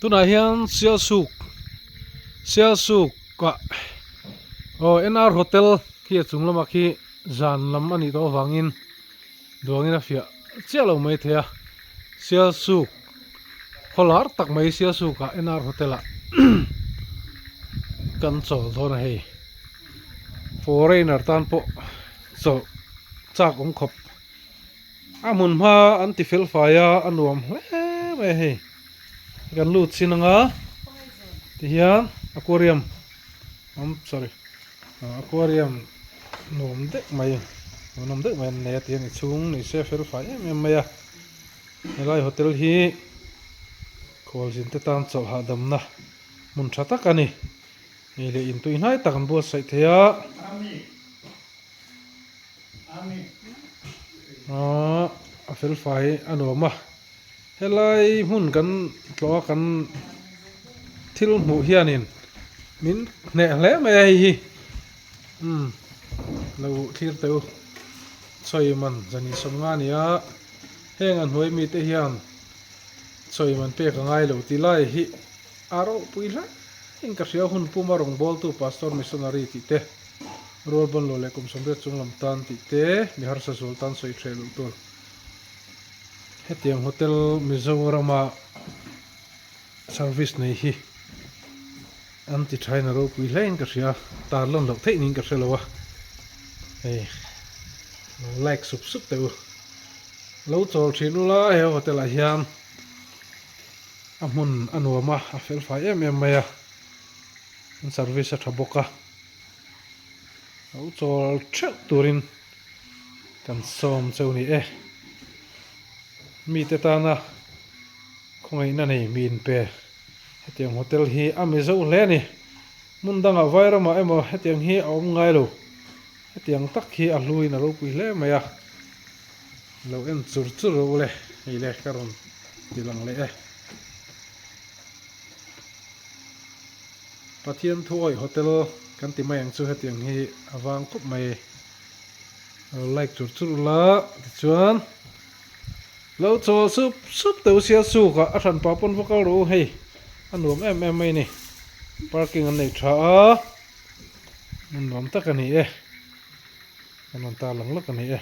Tunah hian Sialsuk Sialsuk ah aw NR hotel khi a chung lamah khi zan lam a nih tawh avangin duangin a fiah chiah lo mai thei a Sialsuk khaw lar tak mai Sialsuk ah NR hotel ah kan chawl dawn a hei foreigner tan pawh chawlh chak awm khawp. A hmun hma an ti fel fai a, a nuam hle mai a hei. Kan lut chin anga tihian aquarium um sorry aquarium nuam deuh mai nuam deuh mai an nei a tihian i chhung ni se fel fai em em mai a. Helai hotel hi khualzin te tan chawlh hahdamna hmun tha tak a ni. Hei leh intui hnai tak an buatsaih thei a. Ahh a fel fai a nuam a helai hmun kan tlawh a kan thil hmuh hianin min hneh hle mai a hei hi umm lo thlir teh u sawi man zan insawm nga a ni a heng a hnuai mite hian sawi man pek a ngai lo tih lai hi a ropui hle in ka hria hun puma rawngbawltu pastor missionary tih te. Rual ban lo leh kum 80 chung lam tan tih te mi harsa zual tan sawi hreh loh tur. Hetiang hotel Mizorama service nei hi an ti thain a ropui hle in ka hria, tar lan loh theih niin ka hre lo a, hei lo like sup sup teh u. Lo chawl thin ula he hotel ah hian a hmun a nuam a, a fel fai em em mai a, an service a tha bawk a. Lo chawl theuh turin kan sawm cheu ni e. Mite tana khawngaihna nei mi inpe hetiang hotel hi a mizo hle a ni. Hmun dangah Vairamah emaw hetiang hi a awm ngai lo. Hetiang tak hi a hluin a ropui hle mai a. Lo en chur chur rawh u le, hei le ka rawn ti lang leh e. Pathian thu awih hotel kan ti mai ang chu hetiang hi a vang khawp mai lo like chur chur ula tichuan lo chawl sup sup teuh sia suk ah a hran pah pawn va kal rawh u hei a nuam em em mai ni parking an nei tha a hmun nuam tak a ni e kan rawn tar lang lawk a ni e.